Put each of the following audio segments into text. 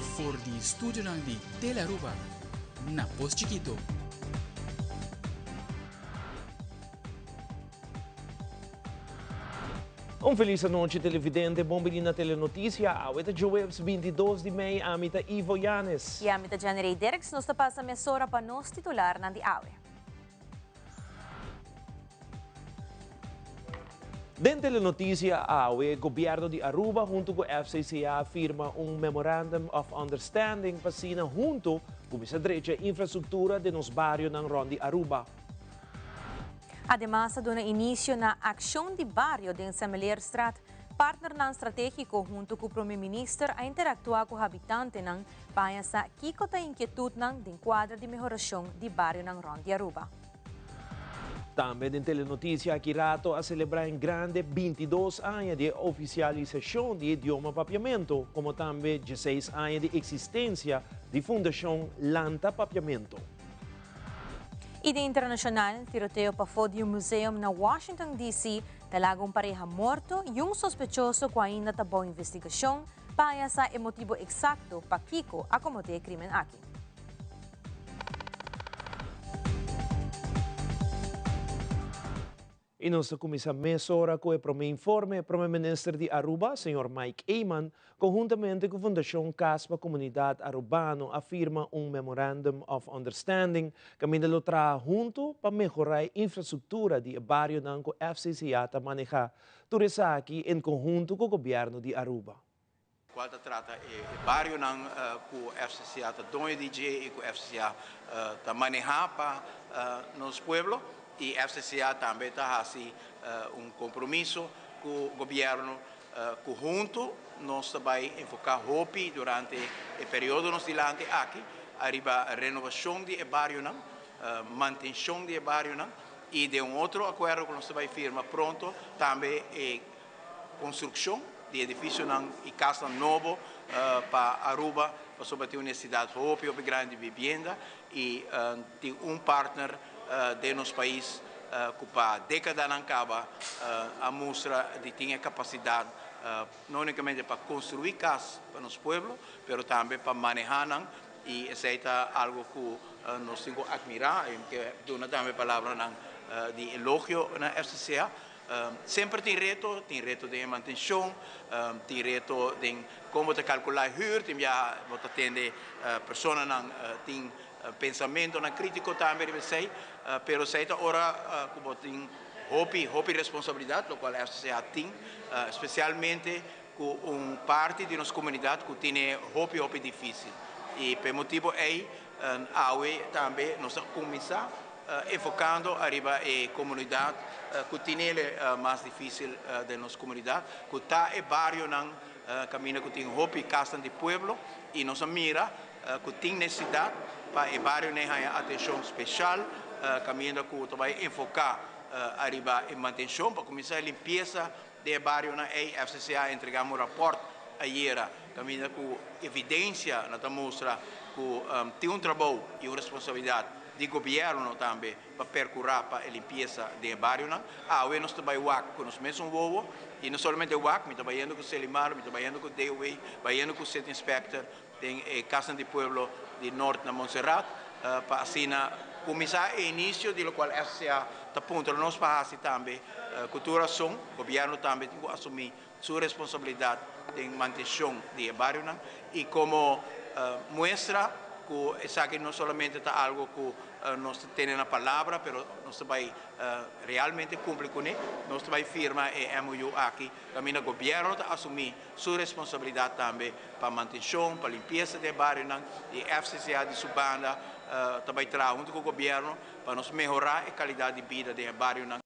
For di studionan di Telearuba na Pos Chikito. Un felis anochi televidente, bon bini na Telenoticia. Awe ta djoweps 22 di mei, ami ta Ivo Yanes. I ami ta Jenny Dirks, nos ta pasa mesora pa nos titularnan di awe. Den Telenoticia awe, Gobierno di Aruba hunto cu FCCA a firma un Memorandum of Understanding pa asina hunto cuminsa drecha infrastructura den nos barionan rond di Aruba. Ademas a duna inicio na Accion di Bario den Semeleerstraat. Partnernan strategico hunto cu Prome Minister a interactua cu habitantenan pa haña sa kiko ta inkietudnan den kuadro di mehorashon di barionan rònt di Aruba. Tambe den Telenoticia aki rato a celebra en grande 22 aña di e oficialisacion di e idioma Papiamento, como tambe 16 aña di existencia di Fundacion Lanta Papiamento. I den internashonal, tiroteo pafó di un museum na Washington DC ta laga un pareha morto i un sospechoso ku ainda ta bou investigashon pa haña sa e motibu eksakto pakiko a kometé e krímen aki. I nos ta kuminsá mesora ku e promé informe. Prome Minister di Aruba, señor Mike Eman, konhuntamente ku Fundashon Kas pa Komunidat Arubano a firma un Memorandum of Understanding kaminda lo traha huntu pa mehorá e infrastruktura di e barionan ku FCCA ta manehá. Tur esaki en konhuntu ku gobièrnu di Aruba. Cual ta trata e barionan cu FCCA ta doño di dje y cu FCCA ta maneha pa nos pueblo y FCCA tambe ta haci un compromiso cu gobierno cu hunto nos ta bay enfoca hopi durante e periodo nos dilanti aki ariba renovacion di e barionan, mantencion di e barionan y den un otro acuerdo cu nos ta bay firma pronto tambe e Construccion di edificionan y casnan nobo pa Aruba pasobra tin un necesidad hopi hopi grandi di vivienda y tin un partner den nos pais cu pa decadanan caba a mustra di tin e capacidad no unicamente pa construi cas pa nos pueblo pero tambe pa maneha nan y esey ta algo cu nos tin cu admira y mi ke duna tambe palabranan di elogio na FCCA. Semper tin reto, tin reto den e mantencion, tin reto den con bo ta calcula e huur, tin biaha bo ta tende personanan tin pensamentonan critico tambe riba esey, pero esey ta ora cu bo tin hopi, hopi responsabilidad, locual FCCA tin, especialmente cu un parti di nos comunidad cu tine hopi, hopi dificil. Y p'e motibo ey awe tambe nos ta cuminsa Enfocando ariba e comunidad cu tinele mas dificil den nos comunidad, cu ta e barionan caminda cu tin hopi casnan di pueblo y nos a mira cu tin necesidad pa e barionan haya atencion special caminda cu ta bay enfoca ariba e mantencion pa cuminsa e limpieza den e barionan ey. FCCA a entrega un rapport ayera caminda cu evidencia na ta mustra cu tin un trabou y un responsabilidad di gobierno tambe pa percura pa e limpieza den e barionan. Awe nos ta bay wak cu nos mesun wowo y no solamente wak, mi ta bayendo cu Selimar, mi ta bayendo cu DOW, bayendo cu City Inspector den e casnan di pueblo di Noord na Montserrat pa asina cuminsa e inicio di locual FCA ta puntra nos pa haci tambe cu tur razon. Gobierno tambe tin cu asumi su responsabilidad den mantencion di e barionan y como muestra cu esaki no solamente ta algo cu nos ta tene na palabra pero nos ta bay realmente cumpli cune, nos ta bay firma e MOU aki caminda gobierno ta asumi su responsabilidad tambe pa mantencion, pa limpieza di e barionan y FCCA di su banda ta bay traha hunto cu gobierno pa nos mehora e calidad di bida den e barionan.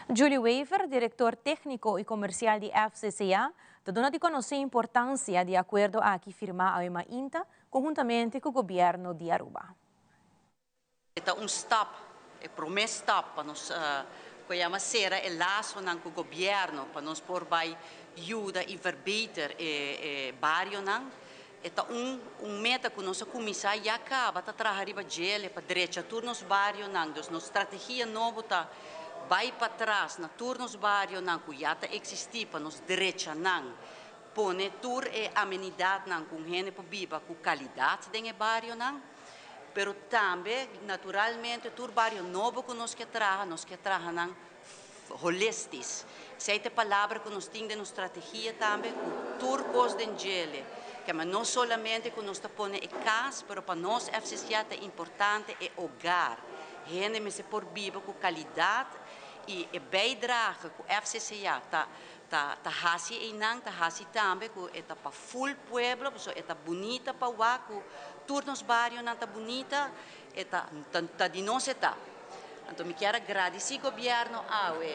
Julie Wever, director tecnico y comercial di FCCA, ta duna di conoce importancia di e acuerdo aki firma awe mainta conhuntamente cu Gobierno di Aruba. E ta un stap, e prome stap pa nos cu yama cera e lasonan cu Gobierno pa nos por bay yuda y verbeter e barionan. E ta un un meta ku nos a kuminsá ya kaba ta traha riba djele pa drecha tur nos barionan. Dus nos strategia nobo ta bai patras na tur nos barionan ku ya ta eksistí pa nos drecha nan. pone tur e amenidatnan ku un hende por biba ku kalidat den e barionan, pero tambe naturalmente tur bario nobo ku nos ke traha, nos ke traha nan holistisch. Esei ta e palabra ku nos tin den nos strategia tambe, ku tur kos den djele. Kema no solamente ku nos ta pone e kas, pero pa nos FCCA ta importante e hogar. Hende mester por biba ku kalidat i e bijdrage ku FCCA ta ta ta hasi einan ta hasi tambe ku e ta pa full pueblo, pasobra e ta bunita pa wak ku tur nos barionan ta bunita, e ta ta di nos e ta. Anto mi kier a gradisí gobièrnu awe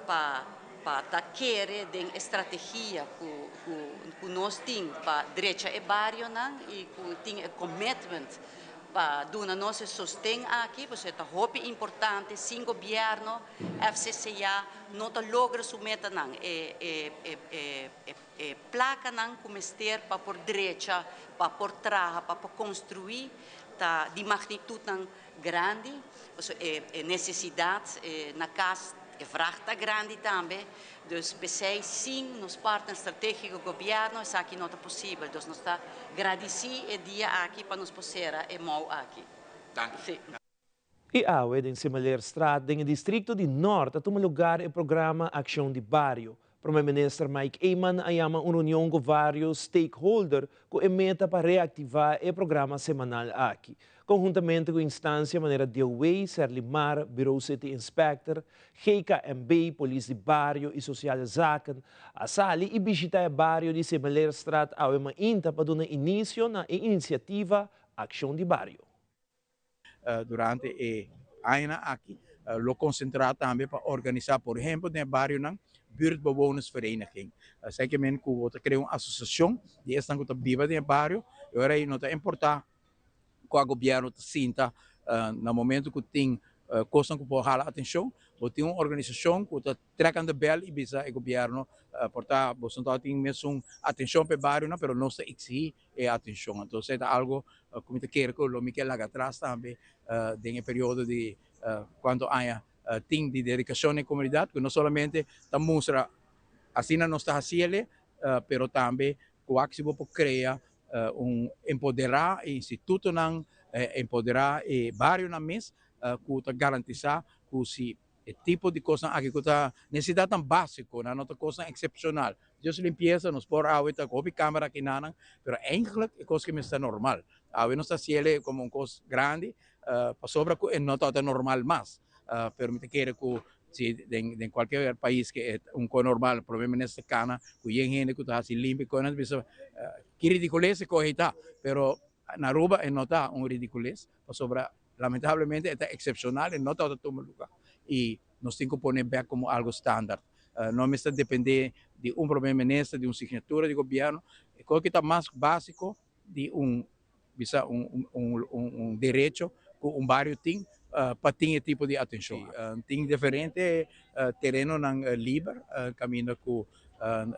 pa pa ta kere den e strategia ku ku ku nos tin pa drecha e barionan i ku tin e commitment pa duna nos e sosten aki, pasobra e ta hopi importante, sin gobièrnu FCCA no ta logra su metanan, e e e e e plakanan ku mester pa por drecha, pa por traha, pa por konstruí ta di magnitudnan grandi, pasobra e e nesesidat na kas, e vraag ta grandi tambe, dus p'esei sin nos partner strategico gobierno esaki no ta posibel, dus nos ta gradici e dia aki pa nos por cera e mou aki. Danki. I awe den Semeleerstraat den e districto di Noord a tuma lugar e programa Accion di Bario. Prome Minister Mike Eman a yama un reunion cu varios stakeholder cu e meta pa reactiva e programa semanal aki. Conhuntamente cu instancia manera DOW, Serlimar, Bureau City Inspector, GKMB, Polis di Bario y Sociale Zaken, a sali y bishita e bario di Semeleerstraat awe mainta pa duna inicio na e iniciativa Accion di Bario. Durante e añanan aki lo konsentrá tambe pa organisá, por ehempel den e barionan, buurtbewonersvereniging. Esei ke men ku bo ta krea un asosiashon di esnan ku ta biba den e bario i ora ei no ta importá kua gobièrnu ta sinta na momento ku tin kosnan ku por hala atenshon, bo tin un organisashon ku ta trek aan de bel i bisa e gobièrnu por ta boso no tabatin mesun atenshon pa e barionan pero nos ta eksigí e atencion. Entonces e ta algo cu mi ta kere cu lo mi ke laga atras tambe den e periodo di cuanto aña tin di dedicacion na e comunidad cu no solamente ta mustra asina nos ta haciele pero tambe cu wak si bo por crea un empodera e institutonan, empodera e barionan mes cu ta garantisa cu si E tipo di kosnan aki ku ta nesesidatnan básiko, nan no ta kosnan eksepshonal. Dios limpiesa, nos por awe ta ku hopi kamera aki nanan, pero eigentlik e kos ke mester ta normal. Awe nos ta hasiel komo un kos grandi, pasobra ku e no tabata normal mas. Pero mi ta kere ku si den den kualke pais ke e un kos normal, prome minister kana ku yen hende ku ta hasi limpi kos, nan ta bisa ki ridikules e kos ei ta. Pero na Aruba e no ta un ridikules, pasobra Lamentablemente e ta excepcional, e no tabata tuma luga y nos tin cu pone bek como algo standard. No mester depende di un prome minister, di un signatura di gobierno. E cosa cu ta mas basico di un bisa un un un derecho cu un bario tin pa tin e tipo di atencion. Tin diferente terenonan liber caminda cu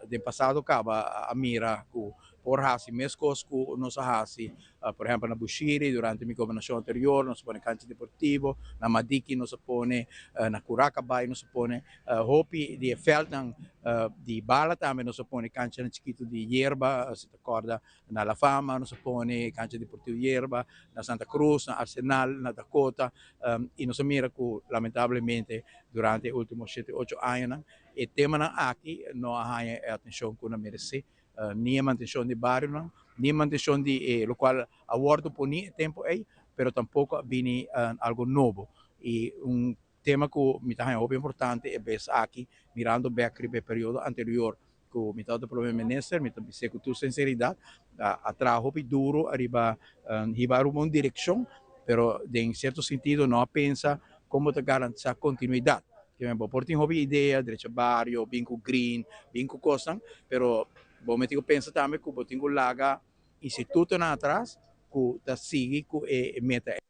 den pasado caba a mira cu por haci mescos cu nos a haci Por ehempel na Bushiri durante mi gobernacion anterior nos a pone cancha deportivo, na Madiki nos a pone, na Curacabay nos a pone, hopi di e veldnan di bala tambe nos a pone canchanan chikito di yerba, si ta corda na La Fama nos a pone cancha deportivo yerba, na Santa Cruz, na Arsenal, na Dakota y nos a mira cu lamentablemente durante e ultimo shete ocho añanan e temanan aki no a haña e atencion cu nan merece. Ni e mantencion di barionan, ni e mantencion di e locual a wordo poni e tempo ey, pero tampoco a bini algo nobo. Y un tema cu mi ta haña hopi importante e bes aki, mirando bek riba e periodo anterior cu mi tabata Prome Minister, mi ta bis'é cu tur sinceridad, a traha hopi duro ariba hiba Aruba un direccion, pero den cierto sentido no a pensa como ta garantisa continuidad. Bo por tin hopi idea, drecha bario, bin ku green, bin ku kosnan, pero bo mester ku pensa tambe ku bo tin ku laga institutonan atras ku ta sigui ku e meta ei.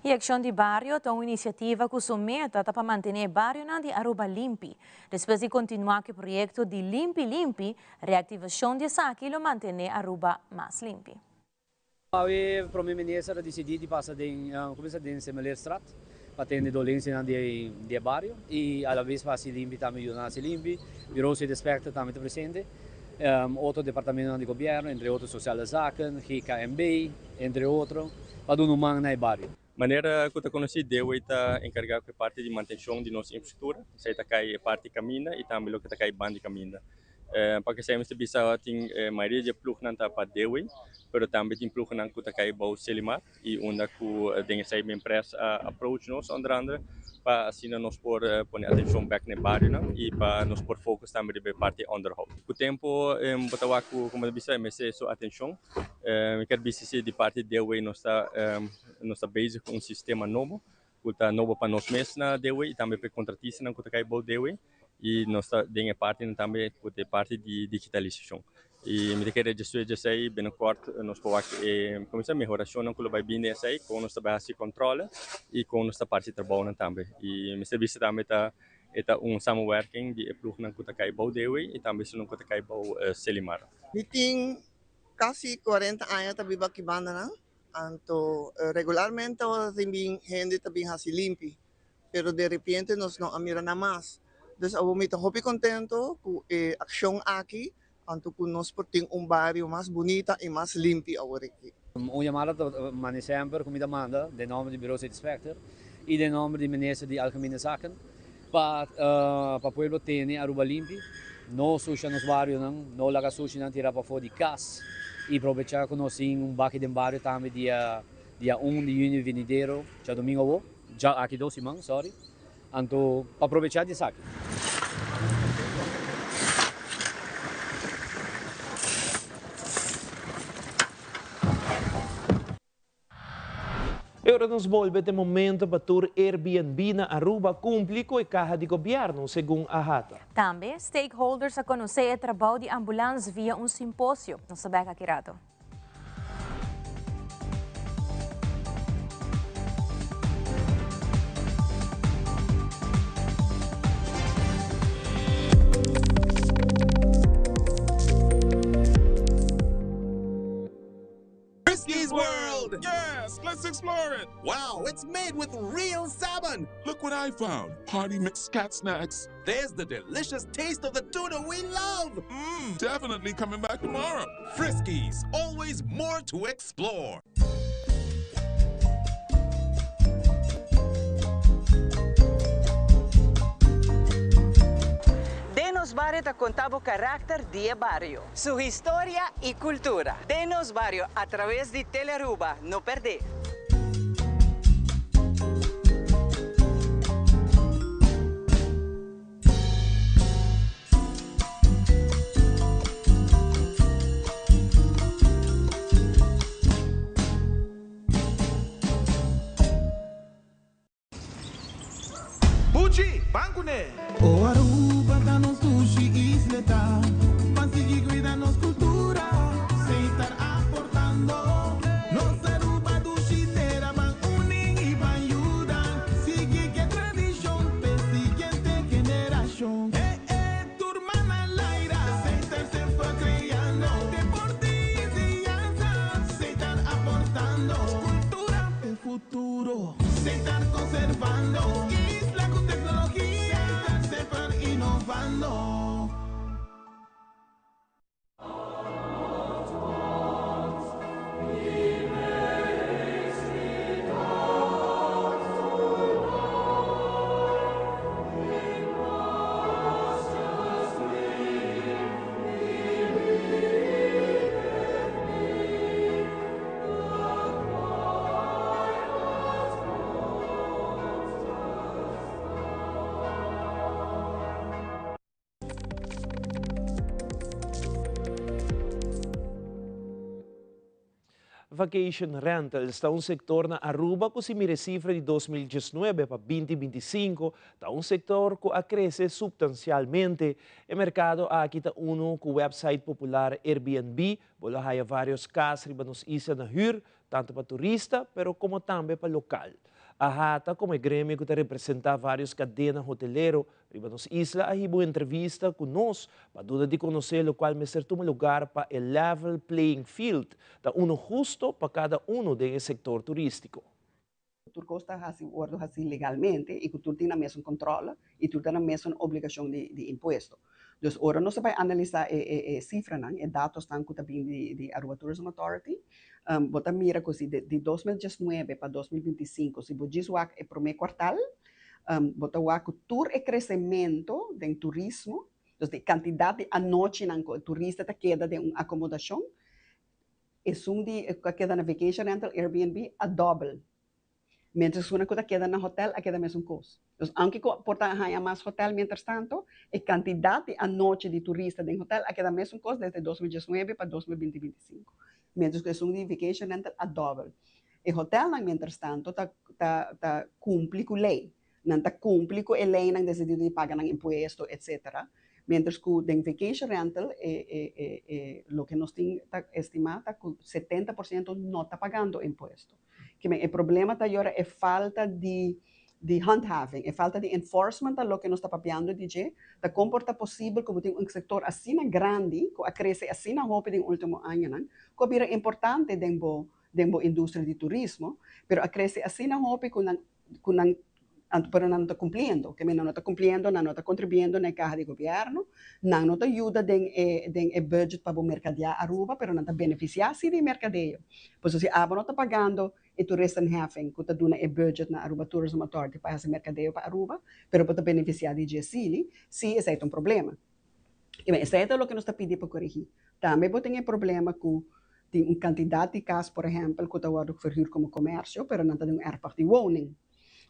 E Akshon di Bario ta un inisiativa ku su meta ta pa mantené e barionan di Aruba limpi. Despues di kontinuá ku e proyekto di Limpi Limpi, reaktivashon di esaki lo mantené Aruba mas limpi. Awe Prome Minister a disidí di pasa den kuminsá den Semeleerstraat pa tende dolensianan di e bario i alabes pa hasi limpi tambe yuda nan hasi limpi. Bureau City Inspector tambe ta presente. Otro departamentonan di gobierno, entre otro Sociale Zaken, GKMB, entre otro, pa duna un man na e bario. Manera ku ta konosí, Dewey ta enkargá ku e parti di mantenshon di nos infrastruktura. Esei ta kai e parti kaminda i tambe loke ta kai banda di kaminda. Pa kesei mester bisa tin mayoria di e plugnan ta pa Dewey, pero tambe tin plugnan ku ta kai bou Selimar. y unda cu den esey mi empresa a approach nos onder andere pa asina nos por pone atencion bek na e barionan y pa nos por focus tambe riba e parti onderhoud. Cu tempo bo ta wak cu como ta bisa e mester su atencion. Mi kier bisa si di parti DOW nos ta nos ta bezig cu un sistema nobo cu ta nobo pa nos mes na DOW y tambe pa e contratistanan cu ta cay bou DOW y nos ta den e partinan tambe cu ta e parti di digitalisacion. Y mi ta kere dje dje esey binnenkort nos por wak e como se mehoracionnan cu lo bay bini den esey, con nos ta bay haci controle y con nos ta parti trabounan tambe. Y mester bisa tambe ta e ta un samenwerking di e ploegnan cu ta cay bou DOW y tambe esunnan cu ta cay bou Selimar. Mi tin casi cuarenta aña ta biba aki bandanan, anto regularmente ora tin bin hende ta bin haci limpi, pero de repente nos no a mira nan mas. Dus awor mi ta hopi contento cu e accion aki, anto cu nos por tin un bario mas bunita y mas limpi awor aki. Un yamada ta manda semper cu mi ta manda den nomber di Bureau City Inspector y den nomber di Minister di Algemene Zaken pa pa pueblo tene Aruba limpi, no susha nos barionan, no laga sushinan tira pafo di cas y probecha cu nos tin un baki den bario tambe dia dia un di juni venidero, djadomingo awo. Dja aki dos siman, sorry. Anto pa probecha di esaki. E ora nos bolbe ta e momento pa tur Airbnb na Aruba cumpli cu e caha di gobierno, segun AHATA. Tambe, stakeholders a conoce e trabou di ambulans via un simposio. Nos ta bek aki rato. Friskies World! Yes, let's explore it! Wow, it's made with real salmon! Look what I found! Party mix cat snacks. There's the delicious taste of the tuna we love! Mmm, definitely coming back tomorrow. Friskies, always more to explore. Den nos bario ta conta bo caracter di e bario, su historia y cultura. Den nos bario a traves di Telearuba, no perde! Buchi, ban kuné! O Aruba ta nos dushi isleta, ban sigui cuida nos cultura, Setar aportando. Nos Aruba dushi tera, ban uni y ban yuda, sigui ke tradicion p'e siguiente generacion. E e tur man al aire, Setar semper creando, deporte y enseñanza, Setar aportando, cultura p'e futuro. Setar conservando, isla cu tecnologia, Setar semper innovando. Vacation rentals ta un sector na Aruba cu si mira e cifra di 2019 pa 2025 ta un sector cu a crece substancialmente. E mercado aki ta uno cu website popular Airbnb Bo lo haya varios cas riba nos isla na huur, tanto pa turista, pero como tambe pa local. AHATA como e gremio cu ta representa varios cadena hotelero riba nos isla a hiba un entrevista cu nos pa duna di conoce locual mester tuma lugar pa e level playing field ta uno husto pa cada uno den e sector turistico. Tur kos ta hasi wòrdu hasi legalmente i ku tur tin nan mesun kòntròl i tur ta nan mesun obligashon di impuesto. Dus ora nos bai analisá e sifranan, e datosnan ku ta bin di Aruba Tourism Authority, bo ta mira ku si di 2019 pa 2025, si bo djis wak e promé kuartal, bo ta wak ku tur e kresementu den turismo, dus di kantidat di anochinan ku e turista ta keda den un akomodashon, esun di ku a keda na vacation rental, Airbnb, a dòbel. Mientras esunnan ku ta keda na hotel a keda mesun kos. Dus aunke ku por ta haña mas hotel mientrastanto, e kantidat di anochi di turista den hotel a keda mesun kos desde 2019 pa 2025. Mientras ku esun di vacation rental a dòbel. E hotelnan mientrastanto ta ta ta kumpli ku lei. Nan ta kumpli ku e leinan den sentido di paga nan impuesto etcetera. Mientras ku den vacation rental e e e e loke nos tin ta estimá ta ku 70% no ta pagando impuesto. Kimen e problema ta yora e falta di di handhaving, e falta di enforcement ta loke nos ta papiando di dje, ta kon por ta posibel ku bo tin un sektor asina grandi ku a krese asina hopi den ultimo añanan ku a bira importante den bo den bo industria di turismo, pero a krese asina hopi ku nan ku nan anto pero nan no ta kumpliendo, kimen nan no ta kumpliendo, nan no ta kontribuyendo na e kaha di gobièrnu, nan no ta yuda den e den e budget pa bo merkadeá Aruba, pero nan ta benefisiá si di e merkadeo. Pasobra si abo no ta pagando e toeristenheffing ku ta duna e budget na Aruba Tourism Authority pa hasi merkadeo pa Aruba, pero bo ta benefisiá di dje sili, si esei ta un problema. Kimen esei ta loke nos ta pidi pa korigí. Tambe bo tin e problema ku tin un kantidat di kas, por ehèmpel, ku ta wòrdu verhuur komo komersio, pero nan ta den un erfpacht di woning.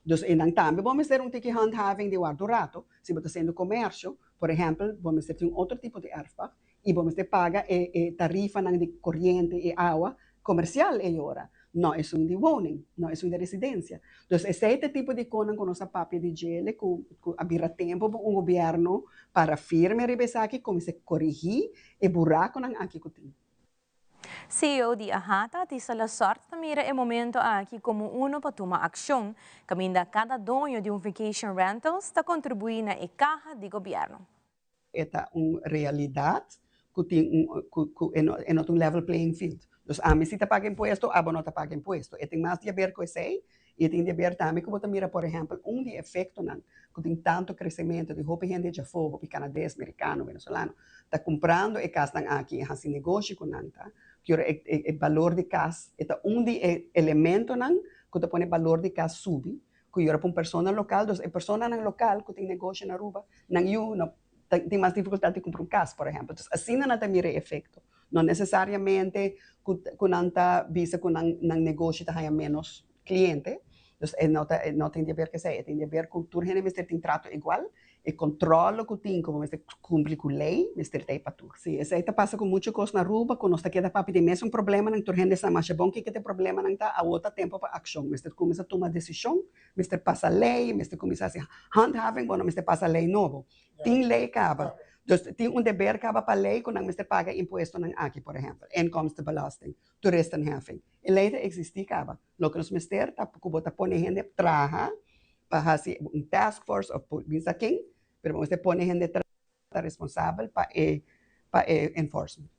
Dus einan tambe bo mester un tiki handhaving di wòrdu rato. Si bo ta hasiendo komersio, por ehèmpel, bo mester tin un otro tipo di erfpacht i bo mester paga e e tarifanan di koriente i awa komersial ei ora, no esun di woning, no esun di residensia. Dus esei ta e tipo di konan ku nos a papia di djele ku ku a bira tempu pa un gobièrnu para firme riba esaki kuminsá korigí e burakunan aki ku tin. CEO di AHATA, Tisa Lasort, ta mira e momento aki komo uno pa tuma akshon, kaminda kada doño di un vacation rentals ta kontribuí na e kaha di gobièrnu. E ta un realidat ku tin un ku ku e no e no ta un level playing field. Dus ami si ta paga impuesto, abo no ta paga impuesto. E tin mas di haber ku esei i e tin di haber tambe ku bo ta mira por ehèmpel un di e efektonan ku tin tantu kresementu di hopi hende djafó, hopi kanades, merikano, venezolano ta kumprando e kasnan aki i hasi negoshi ku nan ta ki ora e e balor di kas e ta un di e elementonan ku ta pone balor di kas subi ku yora pa un persona lokal, dus e personanan lokal ku tin negoshi na Aruba, nan yu no tin mas difikultat di kumpra un kas, por ehèmpel. Dus asina nan ta mira e efekto. No nesesariamente ku ku nan ta bisa ku nan nan negoshi ta haña ménos kliente, dus e no ta e no tin di aber ku esei, e tin di aber ku tur hende mester tin trato igual. E controle cu tin como mester cumpli cu ley mester ta e pa tur. Si, esey ta pasa cu mucho cos na Aruba cu nos ta keda papia di mesun problemanan, tur hende sa masha bon kico ta e problemanan ta, awo ta tempo pa accion, mester cuminsa tuma decision, mester pasa ley, mester cuminsa haci handhaving, bueno mester pasa ley nobo. Tin ley caba, dus tin un deber caba pa ley cu nan mester paga impuestonan aki, por ehempel, inkomstenbelasting, toeristenheffing, e ley ta existi caba, loke nos mester ta cu bo ta pone hende traha pa hasi un task force of bisa ken, pero bo mester pone hende ta responsabel pa e pa e enforcement.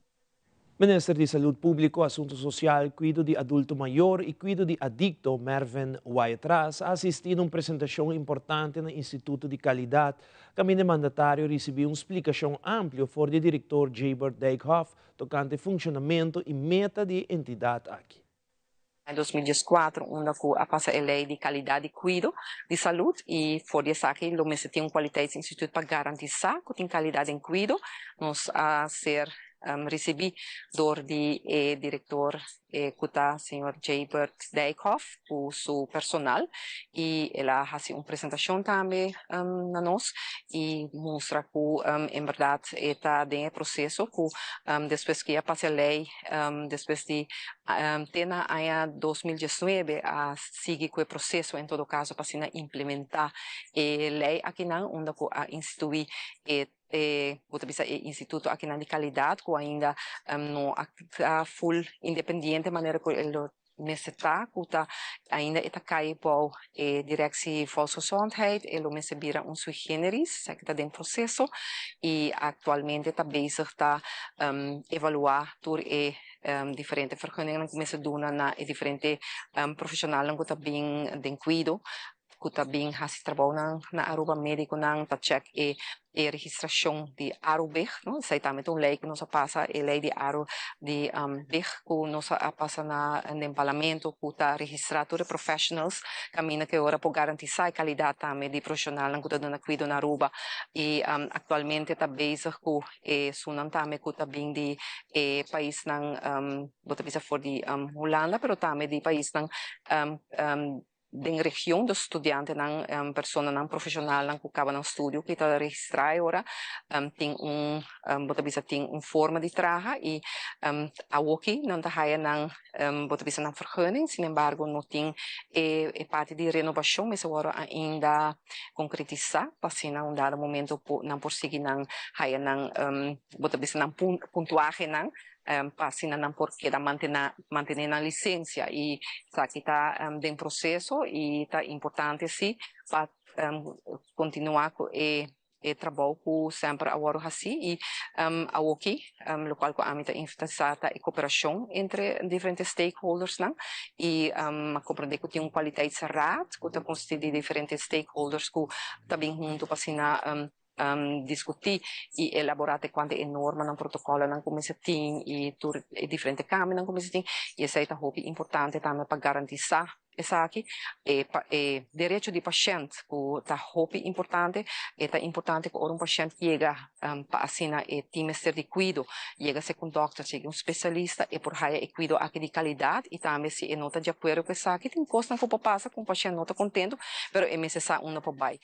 Minister di Salud Publico, Asunto Social, Cuido di Adulto Mayor y Cuido di Adicto, Mervin Wyatt-Ras, a asisti na un presentacion importante na Instituto di Calidad, caminda e mandatario ricibi un splicacion amplio for di director Jabert Dijkhoff tocante funcionamento y meta di e entidad aki. Na 2014 unda cu a pasa e ley di calidad di cuido di salud y for di esaki lo mester tin un kwaliteitsinstituut pa garantisa cu tin calidad den cuido. Nos a ser ricibi door di e director cu ta señor Jabert Dijkhoff cu su personal y el a haci un presentacion tambe na nos y mustra cu en berdad e ta den e proceso cu despues cu e a pasa e ley despues di te na aña 2019 a sigui cu e proceso en todo caso pa asina implementa e ley akinan unda cu a institui e e bo ta bisa e instituto akinan di calidad cu ainda no a ta full independiente manera cu e lo mester ta cu ta ainda e ta cay bou e Directie Volksgezondheid e lo mester bira un sui generis esaki ta den proceso y actualmente ta bezig ta evalua tur e diferente vergunningennan cu mester duna na e diferente profesionalnan cu ta bin den cuido. ku ta bin hasi trabounan na Aruba, médikonan ta chèk e e registrashon di Arubig, no, esei tambe ta un lei ku nos a pasa, e lei di Aru di big ku nos a pasa na den parlamento ku ta registrá tur e professionals kaminda ku e ora por garantisá e kalidat tambe di profeshonalnan ku ta duna kuido na Aruba i aktualmente ta bezig ku esunnan tambe ku ta bin di e paisnan bo ta bisa for di Hulanda pero tambe di paisnan den region, dus studiantenan, personanan profesionalnan ku kaba nan studio ku ta registrá e ora tin un bo ta bisa tin un forma di traha i awoki nan ta haya nan bo ta bisa nan vergunning, sin embargo no tin e e parti di renobashon mester wòrdu ainda konkretisá pa asina un dado momento nan por sigui nan haya nan bo ta bisa nan puntuahenan pa asina nan por keda mantena mantene nan licencia y esaki ta den proceso y ta importante si pa continua cu e e trabou cu semper a wordo haci y awoki locual cu ami ta enfatisa ta e cooperacion entre diferente stakeholders nan y a comprende cu tin un kwaliteitsraad cu ta consisti di diferente stakeholders cu ta bin hunto pa asina diskutí i elaborá te kuantu e normanan, protokòlonan ku mester tin i tur e diferente kambionan ku mester tin i esei ta hopi importante tambe pa garantisá esaki. E e derecho di pashènt ku ta hopi importante, e ta importante ku ora un pashènt yega pa asina e tin mester di kuido, yega serka un dòkter, serka un spesialista e por haya e kuido aki di kalidat i tambe si e no ta di akuerdo ku esaki tin kosnan ku por pasa ku un pashènt no ta kontentu pero e mester sa unda por bai.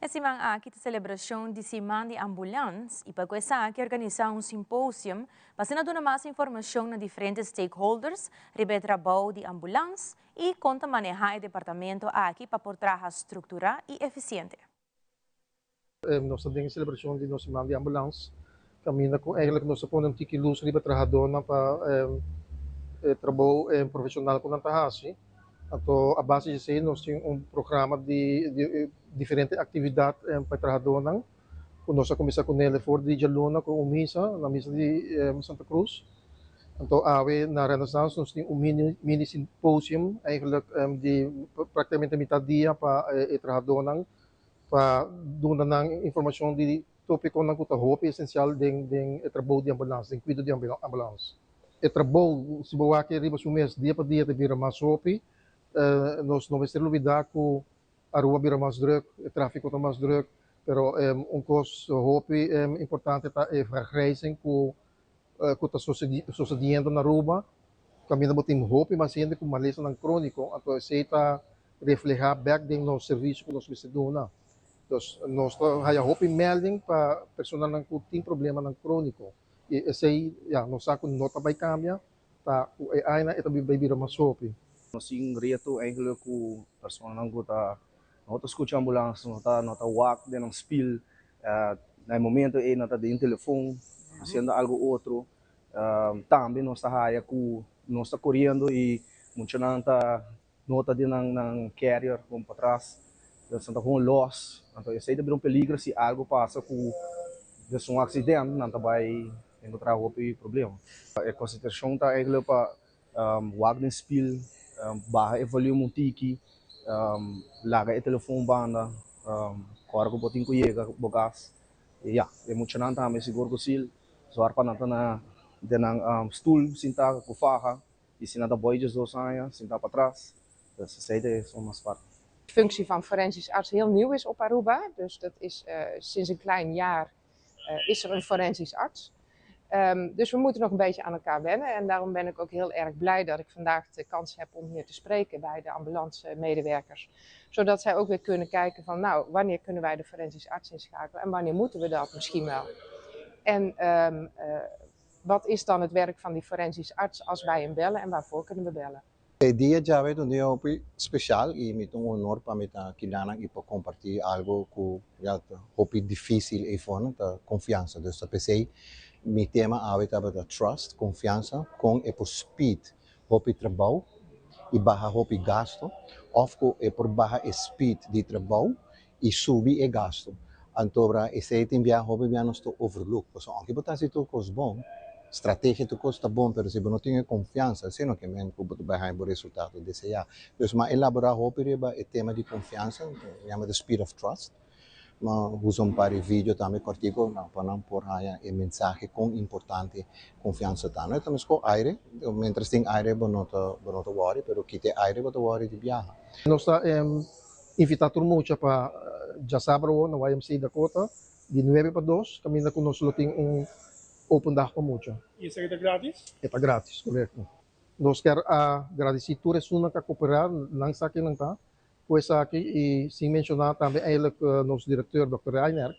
E siman aki ta selebrashon di Siman di Ambulans i pa ku esaki organisá un simposium pa asina duna mas informashon na diferente stakeholders riba e trabou di ambulans i kon ta manehá e departamento aki pa por traha strukturá i efisiente. Nos ta den e selebrashon di nos Siman di Ambulans kaminda ku eigenlijk nos ta pone un tiki lus riba trahadónan pa e trabou profeshonal ku nan ta hasi. Anto a base di esei nos tin un programa di diferente aktividat pa e trahadónan ku nos a kuminsá kuné for di djaluna ku un misa na misa di Santa Cruz. Anto awe na Renaissance nos tin un mini symposium eigenlijk di praktikamente mitad dia pa e trahadónan pa duna nan informashon di Tópikonan ku ta hopi esensial den den e trabou di ambulans, den kuido di ambulans. E trabou, si bo wak riba su mes, dia pa dia ta bira mas hopi. Nos no mester lubidá ku Aruba bira mas drùk, e tráfiko ta mas drùk, pero un kos hopi importante ta e vergrijzing ku ku ta sosediendo na Aruba, kaminda bo tin hopi mas hende ku malesanan króniko, anto esei ta reflehá bèk den nos servisio ku nos mester duna. Dus nos ta haya hopi melding pa personanan ku tin problemanan króniko i esei ya nos sa ku no ta bai kambia, ta ku e añanan e ta bai bira mas hopi. Nos tin reto eigenlijk ku personanan ku ta no ta skucha ambulans, no ta no ta wak den nan spil, na e momento ei nan ta den telefon hasiendo algo otro. Tambe nos ta haya ku nos ta koriendo i muchanan ta No ta den nan nan carrier kon patras, dus nan ta gewoon los, anto esei ta bira un peligro si algo pasa ku dus un accident nan ta bai encontra hopi problema. E concentracion ta eigenlijk pa wak den spiel, baha e volume un tiki, laga e telefon banda, ora ku bo tin ku yega bo kas, y ya, e muchanan tambe sigur ku sil, zòrg pa nan ta na den nan stoel sinta ku faha. I si nan ta boy 12 aña, sintá patras, dus esei ta esun mas parti. De functie van forensisch arts heel nieuw is op Aruba. Dus dat is sinds een klein jaar is er een forensisch arts. Dus we moeten nog een beetje aan elkaar wennen. En daarom ben ik ook heel erg blij dat ik vandaag de kans heb om hier te spreken bij de ambulance medewerkers. Zodat zij ook weer kunnen kijken van nou, wanneer kunnen wij de forensisch arts inschakelen en wanneer moeten we dat misschien wel. En wat is dan het werk van die forensisch arts als wij hem bellen en waarvoor kunnen we bellen? E dia djawe ta un dia hopi special y mi ta un honor pa mi ta kilanan y por comparti algo cu ya ta hopi dificil eyfonan, ta confiansa. Dus ta pesey mi tema awe tabata trust, confiansa, con e por speed hopi trabou y baha hopi gasto of cu e por baha e speed di trabou y subi e gasto. Antobra esey tin bia hopi bia nos ta overlook pasobra aunke bo ta haci tur cos bon. Strategia tur kos ta bon, pero si bo no tin e konfiansa, esei no ke men ku bo ta bai haña bo resultado deseá. Dus m'a elaborá hopi riba e tema di konfiansa, yama the speed of trust. M'a usa un par di video tambe kòrtiku pa nan por haña e mensahe kon importante konfiansa ta. No e ta meskos aire, miéntras tin aire bo no ta bo no ta wòri, pero kita e aire bo ta wòri di biaha. Nos ta invitá tur mucha pa djasabra awor na YMCA Dakota di nuebe pa dos kaminda ku nos lo tin un open dag pa mucha. Y esaki ta gratis? E ta gratis, korekto. Nos kier a gradisí tur esunnan ku a koperá, nan sa ken nan ta, ku esaki y sin menshoná tambe eigenlijk nos direkteur dòkter Reiner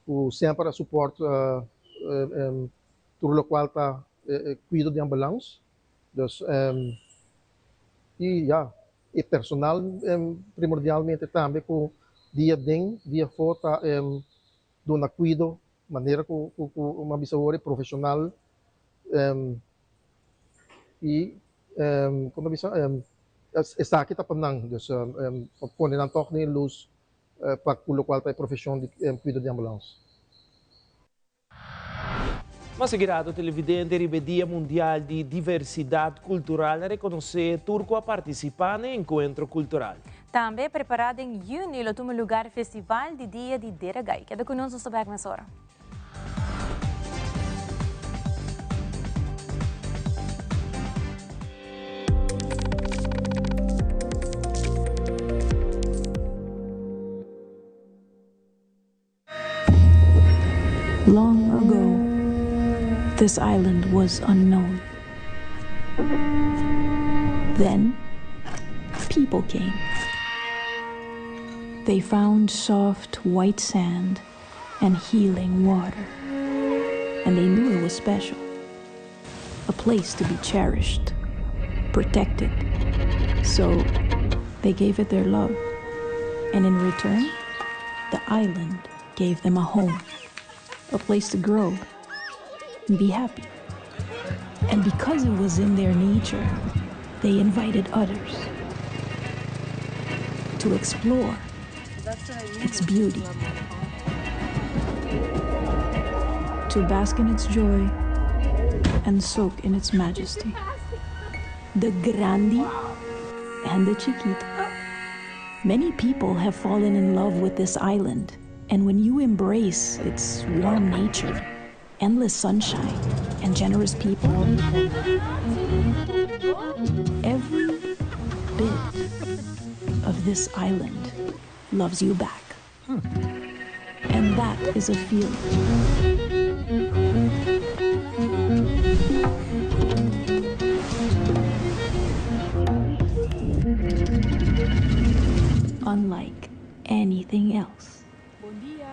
ku semper a supòrt tur lokual ta kuido di ambulans. Dus y ya, e personal primordialmente tambe ku dia den dia afó ta duna kuido manera ku ku mi a bisa awor e profeshonal y kon ta bisa esaki ta pa nan dus pa pone nan tòg den e lus pa ku lokual ta e profeshon di kuido di ambulans. Mas segurado televidente riba e Dia Mundial di Diversidad Cultural a reconoce tur cu a participa na e encuentro cultural. Tambe prepara den juni lo tuma lugar Festival di Dia di Deragai. Keda cu nos, nos ta bek mesora. Long ago, this island was unknown. Then, people came. They found soft white sand and healing water. And they knew it was special. A place to be cherished, protected. So they gave it their love. And in return, the island gave them a home, a place to grow and be happy. And because it was in their nature, they invited others to explore its beauty, to bask in its joy and soak in its majesty. The grandi and the chiquito. Many people have fallen in love with this island, and when you embrace its warm nature, endless sunshine, and generous people, every bit of this island loves you back. And that is a feeling. Unlike anything else. Bon dia.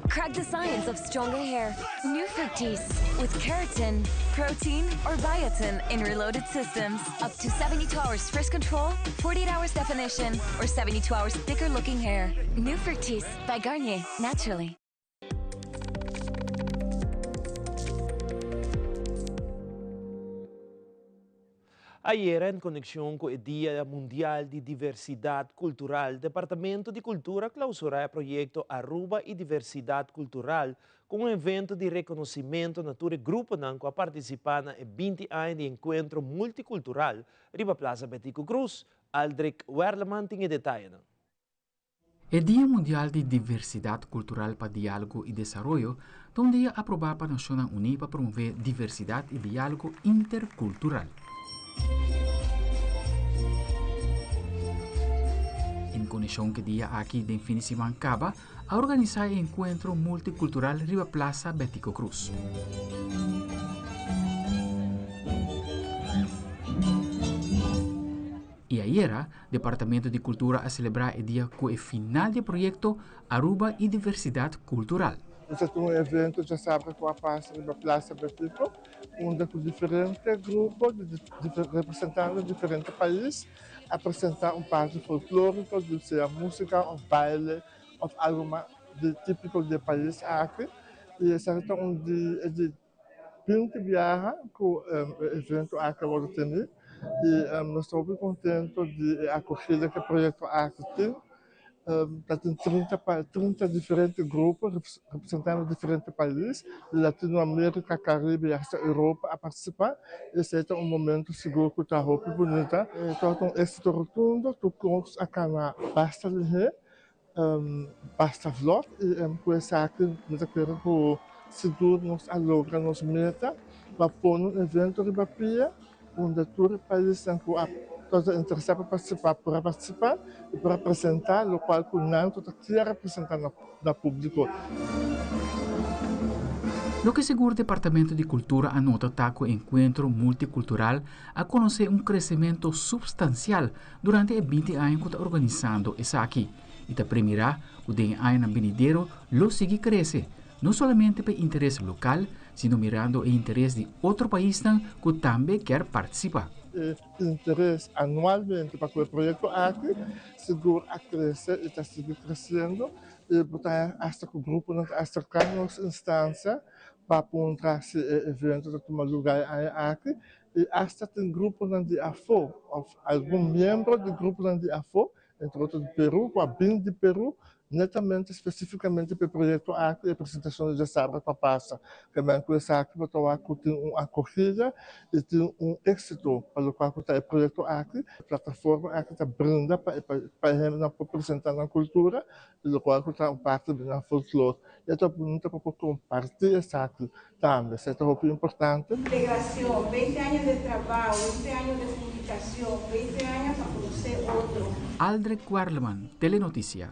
Crack the science of stronger hair. New Fructis with keratin, protein, or biotin in reloaded systems. Up to 72 hours fresh control, 48 hours definition, or 72 hours thicker looking hair. New Fructis by Garnier, naturally. Ayera en konekshon ku e Dia Mundial di Diversidat Kultural, Departamento di Kultura a klausurá e proyekto Aruba y Diversidad Cultural ku un evento di rekonosimento na tur e gruponan ku a partisipá na e binti aña di enkuentro multikultural riba Plaza Betico Croes. Aldrich Werleman tin e detayenan. E Dia Mundial di Diversidat Kultural pa Diálogo i Desaroyo ta un dia aprobá pa Nashonnan Uní pa promové diversidat i diálogo interkultural. En konekshon ku e dia aki den fin di siman kaba a organisá e enkuentro multikultural riba Plaza Betico Croes. I ayera Departamento di Cultura a celebra e dia cu e final di e proyecto Aruba y Diversidad Cultural. Nos ta tin un evento djasabra cu a pasa riba Plaza Betico, unda cu diferente grupo di representante di diferente pais a presenta un parti folklorico, di sea musica of baile of algo mas di tipico di e pais aki. Y esaki ta un di e di. 20 biaha ku e evento aki a wòrdu teni i nos ta hopi kontentu di e akogida ku e proyekto aki tin. Ta tin 30 pa 30 diferente grupo representando diferente pais di Latinoamerica, Caribe y hasta Europa a participa. Esey ta un momento sigur cu ta hopi bunita. E tabata un exito rotundo, tur cos a cana basta lihé, basta vlot y cu esaki mi ta kere cu sigur nos a logra nos meta pa pone un evento riba pia unda tur e paisnan ku a tabata interesá pa partisipá por a partisipá i por a presentá lokual ku nan ku ta kier a presentá na públiko. Loke segun Departamento di Kultura a nota ta ku e enkuentro multikultural a konosé un kresementu supstansial durante e binti aña ku ta organisando esaki i ta premirá ku den e añanan benidero lo sigui krese no solamente pa e interes lokal sino mirando e interes di otro paisnan cu tambe kier participa. E interes anualmente pa cu e proyecto aki sigur a crece y ta sigui creciendo y bo ta haña hasta cu gruponan ta acerca nos instancia pa puntra si e evento ta tuma lugar e aña aki y hasta tin gruponan di afo of algun miembro di gruponan di afo entre otro di Peru cu a bin di Peru Netamente spesifikamente pa e proyekto aki e presentashon di djasabra ta pasa. Kemey ku esaki bo ta wak ku tin un akogida i tin un éksito pa lokual ku ta e proyekto aki. E plataforma aki ta brinda pa e pa e hendenan por presentá nan kultura i lokual ku ta un parti di nan folklor. I e ta bunita pa por kompartí esaki tambe. Esei ta hopi importante. Integracion, 20 aña de trabao, 20 aña de comunicacion, 20 aña pa conoce otro. Aldrich Werleman, Telenoticia.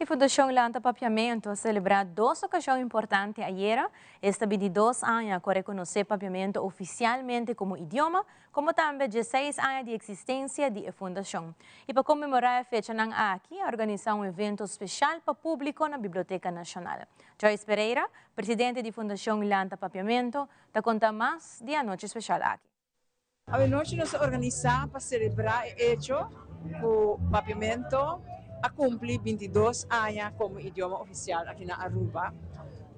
E Fundashon Lanta Papiamentu a selebrá dos okashon importante ayera, esta 22 aña ku a rekonosé papiamentu ofisialmente komo idioma, komo tambe 16 aña di eksistensia di e fundashon. I pa konmemorá e fechanan aki a organisá un evento speshal pa públiko na Biblioteka Nashonal. Joyce Pereira, presidente di Fundashon Lanta Papiamentu, ta konta mas di e anochi speshal aki. Awenochi nos a organisá pa selebrá e echo ku Papiamento a kumpli 22 aña komo idioma ofisial aki na Aruba.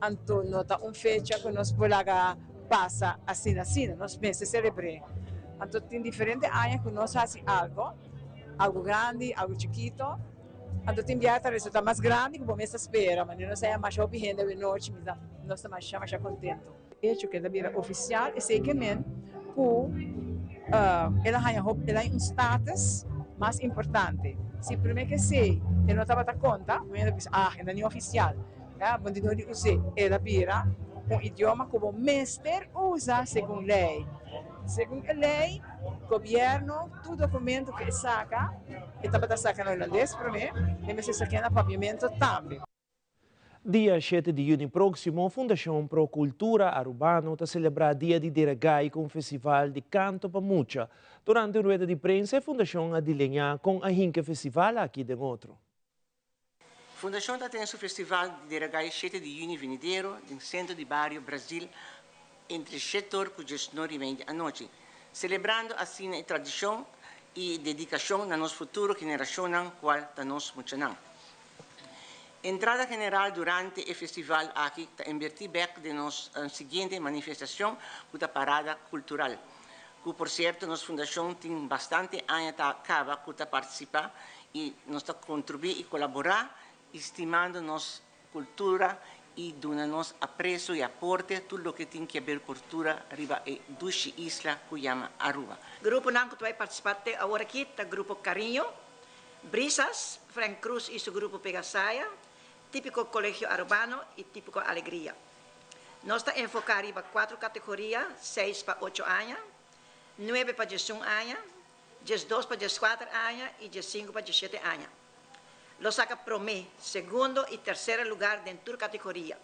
Anto no ta un fecha ku nos por laga pasa asina asina, nos mester selebr'é. Anto tin diferente aña ku nos hasi algo, algo grandi, algo chikito. Anto tin biaha ta resulta mas grandi ku bo mes ta spera, manera nos a haña masha hopi hende awenochi, mi ta nos ta masha masha kontento. Hecho ku el a bira ofisial esei ke men ku el a haña hopi, el a haña un status mas importante. Si promé ke esei e no tabata konta, bo hende a bisa, ah, e no ni ofisial. Ya, bo no di us'é. El a bira un idioma ku bo mester usa segun lei. Segun e lei, gobièrnu tur dokumento ku e saka, e tabata saka na hulandes promé, e mester sak'é na papiamentu tambe. Dia shete di yüni próksimo, Fundashon Pro Kultura Arubano ta selebrá Dia di Deragai ku un festival di kanto pa mucha. Durante un rueda di prensa e fundashon a dileñá kon a hinka e festival aki den otro. Fundashon ta tene su festival di Deragai shete di yüni venidero den sentro di bario Brazil entre shet'or ku diesnor i mei di anochi, selebrando asina e tradishon i dedikashon na nos futuro generashonnan kual ta nos muchanan. Entrada general durante e festival aki ta invertí bèk den nos siguiente manifestashon ku ta Parada Kultural, ku por sierto nos fundashon tin bastante aña ta kaba ku ta partisipá i nos ta kontribuí i kolaborá estimando nos kultura i duna nos apreso i aporte tur loke tin ke ber kultura riba e dushi isla ku yama Aruba. Gruponan ku ta bai partisipá te awor aki ta Grupo Cariño, Brisas, Frank Cruz y su grupo Pegasaya, Típico Colegio Arubano y Típico Alegria. Nos ta enfoca riba cuatro categoria, seis pa ocho aña, nuebe pa diesun aña, 12 pa 14 aña y 15 pa 17 aña. Lo saca prome, segundo y tercer lugar den tur categoria.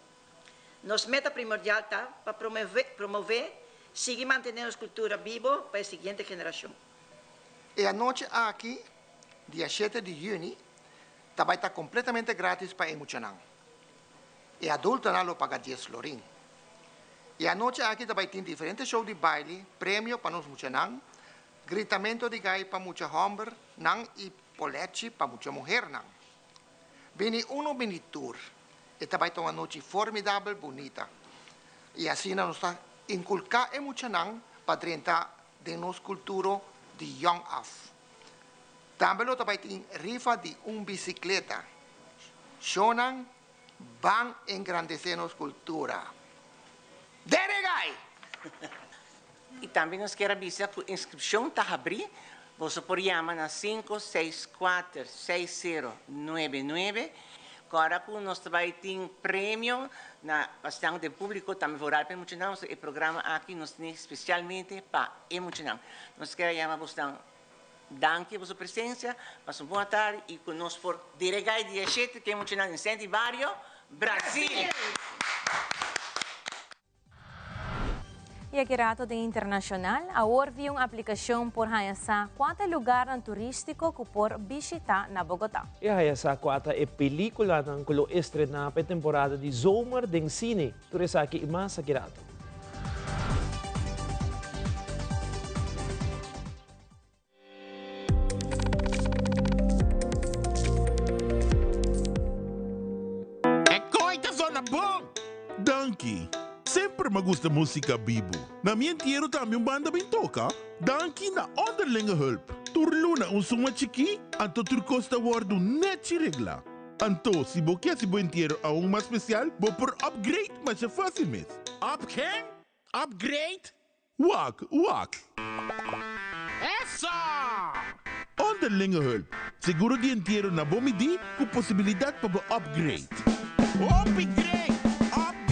Nos meta primordial ta pa promove, promove sigui mantene nos cultura bibo pa e siguiente generacion. E anochi aki, dia shete di yüni, ta bai ta kompletamente grátis pa e muchanan. E adultonan lo paga dies florin. E anochi aki ta bai tin diferente show di baile, premio pa nos muchanan, gritamento di gai pa mucha hòmbernan i polechi pa mucha muhernan. Bini unu bini tur, e ta bai ta un anochi formidabel bunita. I asina nos ta inkulká e muchanan pa drenta den nos kulturo di yòn af. Tambe lo ta bai tin rifa di un bisikleta. Shownan ban engrandesé nos kultura. Deregai! I tambe nos kier a bisa ku inskripshon ta habrí, boso por yama na 564 6099. Kòrda ku nos ta bai tin premio na pasnan den públiko, tambe vooral pa e muchanan, pasobra e programa aki nos tene spesialmente pa e muchanan. Nos kier a yama bosnan danki pa boso presensia, pasa un bon atardi i ku nos por deregá e dia shete ku e muchanan den Senti Bario, Brasil! Y aki rato den internacional, awor via un aplicacion por haya sa cua ta e lugarnan turistico cu por bishita na Bogotá. E haya sa cua ta e peliculanan cu lo estrena pa e temporada di zomer den cine. Tur esaki y mas aki rato. E koe ta zona bon! Danki. Semper m'a gusta musica bibu. Na mi entiero tambe un banda bin toca. Danki na Onderlinge Hulp. Tur luna un suma chikí, anto tur kos ta wordu nechi regla. Anto, si bo ke hasi bo entiero aun mas special, bo por upgrade masha facil mes. Up ken? Upgrade? Wak, wak. Eso! Onderlinge hulp, seguro di entiero na bo midí ku posibilidat pa bo upgrade. Hopi great! Upgrade!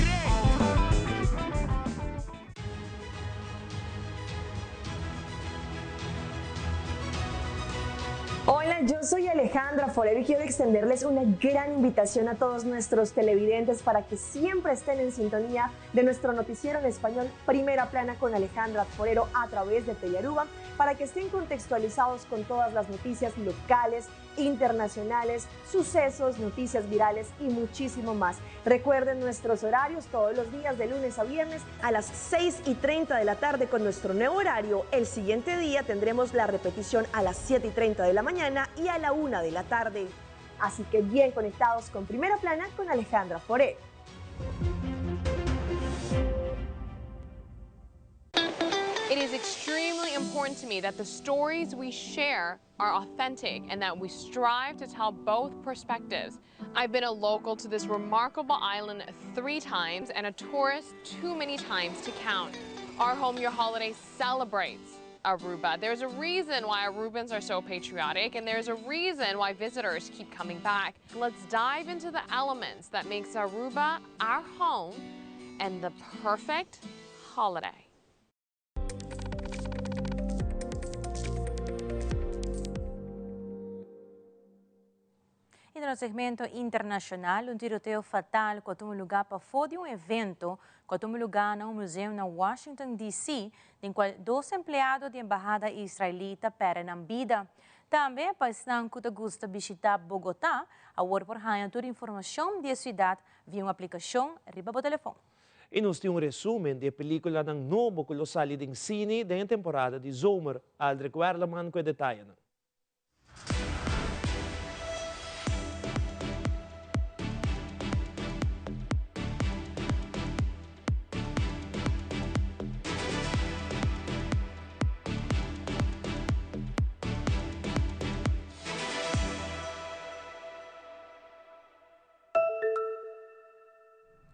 Hola, yo soy Alejandra Forero y quiero extenderles una gran invitación a todos nuestros televidentes para que siempre estén en sintonía de nuestro noticiero en español Primera Plana con Alejandra Forero a través de Telearuba para que estén contextualizados con todas las noticias locales, internacionales, sucesos, noticias virales y muchísimo más. Recuerden nuestros horarios todos los días de lunes a viernes a las 6 y 30 de la tarde con nuestro nuevo horario. El siguiente día tendremos la repetición a las 7 y 30 de la mañana y a la 1 de la tarde. Así que bien conectados con Primera Plana con Alejandra Forero. It is extremely important to me that the stories we share are authentic and that we strive to tell both perspectives. I've been a local to this remarkable island three times and a tourist too many times to count. Our Home Your Holiday celebrates Aruba. There's a reason why Arubans are so patriotic and there's a reason why visitors keep coming back. Let's dive into the elements that makes Aruba our home and the perfect holiday. Y den segmento internacional, un tiroteo fatal cu a tuma luga pafo di un evento cu a tuma luga na un museo na Washington, DC, den cual dos empleado di embahada israelita perde nan bida. Tambe, pa esnan cu ta gusta bishita Bogotá, awor por haya tur informacion di e ciudad via un aplicacion riba bo telefon. Y nos tin un resumen di e peliculanan nobo cu lo sali den cine den e temporada di zomer. Aldrich Werleman cu e detayenan.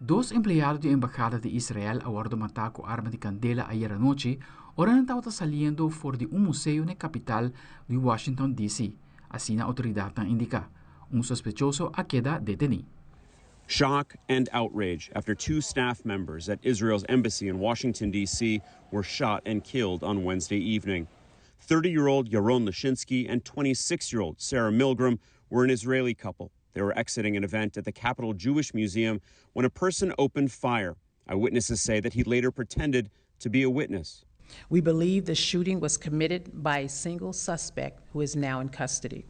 Dos empleado di embahada di Israel a wordo mata cu arma di candela ayer anochi ora nan tabata saliendo for di un museo n'e capital di Washington DC, asina autoridadnan indica. Un sospechoso a keda deteni. Shock and outrage after two staff members at Israel's embassy in Washington, D.C. were shot and killed on Wednesday evening. 30 year old Yaron Lischinsky and 26 year old Sarah Milgram were an Israeli couple. They were exiting an event at the Capital Jewish Museum when a person opened fire. Eyewitnesses say that he later pretended to be a witness. We believe the shooting was committed by a single suspect who is now in custody.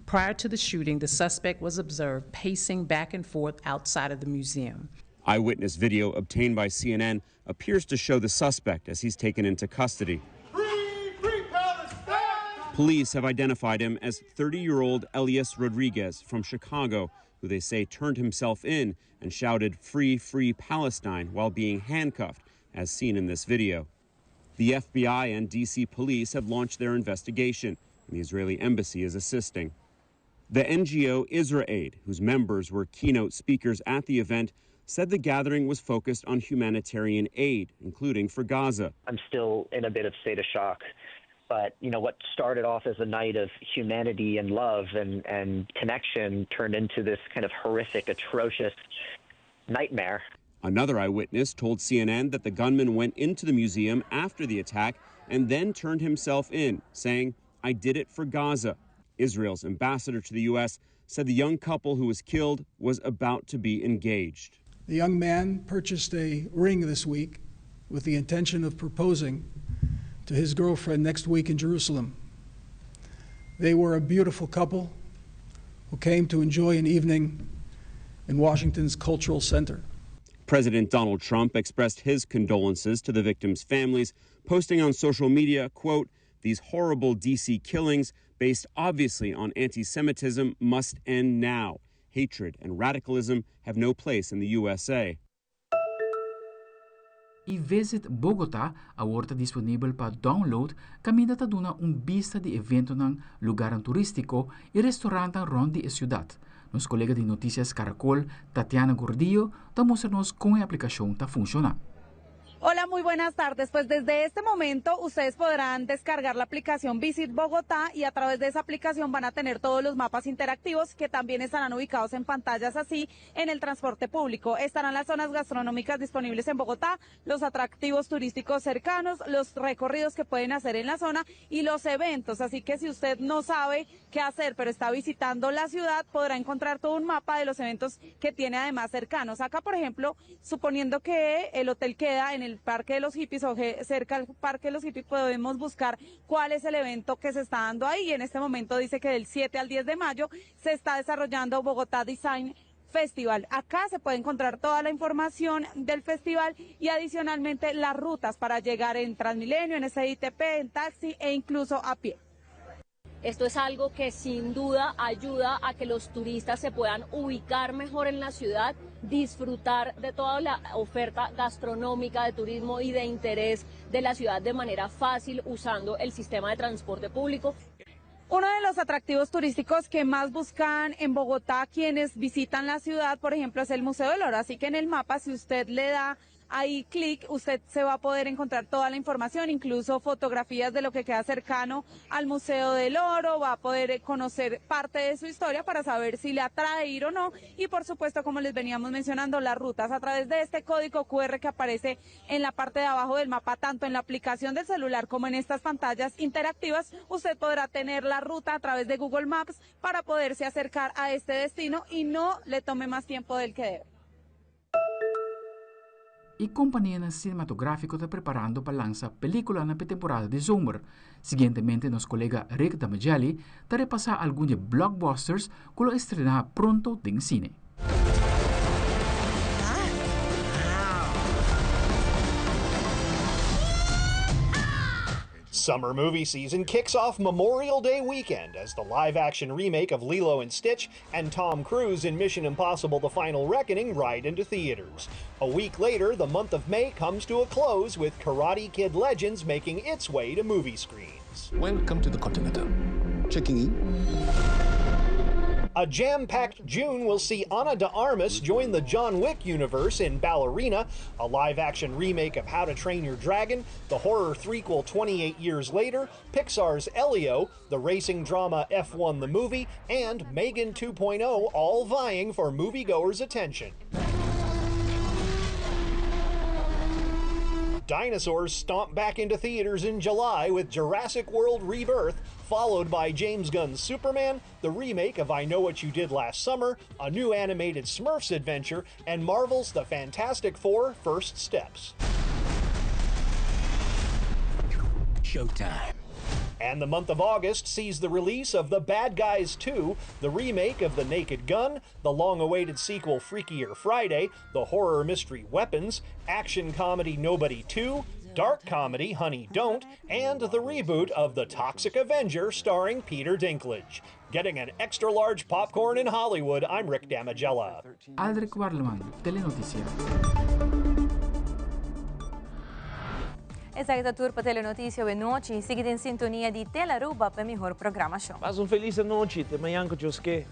Prior to the shooting, the suspect was observed pacing back and forth outside of the museum. Eyewitness video obtained by CNN appears to show the suspect as he's taken into custody. Police have identified him as 30 year old Elias Rodriguez from Chicago, who they say turned himself in and shouted, Free, free Palestine, while being handcuffed, as seen in this video. The FBI and D.C. police have launched their investigation, and the Israeli embassy is assisting. The NGO IsraAid, whose members were keynote speakers at the event, said the gathering was focused on humanitarian aid, including for Gaza. I'm still in a bit of state of shock. But, you know, what started off as a night of humanity and love and, and connection turned into this kind of horrific, atrocious nightmare. Another eyewitness told CNN that the gunman went into the museum after the attack and then turned himself in, saying, I did it for Gaza. Israel's ambassador to the U.S. said the young couple who was killed was about to be engaged. The young man purchased a ring this week with the intention of proposing to his girlfriend next week in Jerusalem. They were a beautiful couple who came to enjoy an evening in Washington's Cultural Center. President Donald Trump expressed his condolences to the victims' families, posting on social media, quote, These horrible D.C. killings, based obviously on anti Semitism, must end now. Hatred and radicalism have no place in the USA. E Visit Bogota awor ta disponibel pa download kaminda ta duna un bista di eventonan, lugarnan turístiko i restorantnan rònt di e siudat. Nos kolega di Noticias Caracol, Tatiana Gordillo, ta mustra nos kon e aplikashon ta funshoná. Hola, muy buenas tardes. Pues desde este momento ustedes podrán descargar la aplicación Visit Bogotá y a través de esa aplicación van a tener todos los mapas interactivos que también estarán ubicados en pantallas así en el transporte público. Estarán las zonas gastronómicas disponibles en Bogotá, los atractivos turísticos cercanos, los recorridos que pueden hacer en la zona y los eventos. Así que si usted no sabe qué hacer, pero está visitando la ciudad, podrá encontrar todo un mapa de los eventos que tiene además cercanos. Acá, por ejemplo, suponiendo que el hotel queda en el Parque de los Hippies o cerca al Parque de los Hippies, podemos buscar cuál es el evento que se está dando ahí. Y en este momento dice que del 7 al 10 de mayo se está desarrollando Bogotá Design Festival. Acá se puede encontrar toda la información del festival y adicionalmente las rutas para llegar en Transmilenio, en SITP, en taxi e incluso a pie. Esto es algo que sin duda ayuda a que los turistas se puedan ubicar mejor en la ciudad, disfrutar de toda la oferta gastronómica, de turismo y de interés de la ciudad de manera fácil usando el sistema de transporte público. Uno de los atractivos turísticos que más buscan en Bogotá quienes visitan la ciudad, por ejemplo, es el Museo del Oro. Así que en el mapa, si usted le da ahí clic, usted se va a poder encontrar toda la información, incluso fotografías de lo que queda cercano al Museo del Oro, va a poder eh, conocer parte de su historia para saber si le atrae ir o no y por supuesto, como les veníamos mencionando, las rutas a través de este código QR que aparece en la parte de abajo del mapa, tanto en la aplicación del celular como en estas pantallas interactivas, usted podrá tener la ruta a través de Google Maps para poderse acercar a este destino y no le tome más tiempo del que debe. E kompanianan sinematográfiko ta preparando pa lansa pelíkulanan pa e temporada di zomer. Siguientemente nos kolega Rick Damigelli ta repasá algun di e blockbusters ku lo estrená pronto den sine. Summer movie season kicks off Memorial Day weekend as the live action remake of Lilo and Stitch and Tom Cruise in Mission Impossible The Final Reckoning ride into theaters. A week later, the month of May comes to a close with Karate Kid Legends making its way to movie screens. Welcome to the Continental. Checking in. A jam packed June will see Ana de Armas join the John Wick universe in Ballerina, a live action remake of How to Train Your Dragon, the horror threequel 28 Years Later, Pixar's Elio, the racing drama F1 the Movie, and Megan 2.0 all vying for moviegoers' attention. Dinosaurs stomp back into theaters in July with Jurassic World Rebirth, followed by James Gunn's Superman, the remake of I Know What You Did Last Summer, a new animated Smurfs adventure, and Marvel's The Fantastic Four First Steps. Showtime. And the month of August sees the release of The Bad Guys 2, the remake of The Naked Gun, the long awaited sequel Freakier Friday, the horror mystery Weapons, action comedy Nobody 2, dark comedy Honey Don't, and the reboot of The Toxic Avenger starring Peter Dinklage. Getting an extra large popcorn in Hollywood, I'm Rick Damigella. Aldrich Warleman, Telenoticia. Esaki ta tur pa Telenoticia awe nochi. Sigui den sintonia di Telaruba pa e mihor programacion. Pasa un feliz anochi. Te mañan cu Dios ke.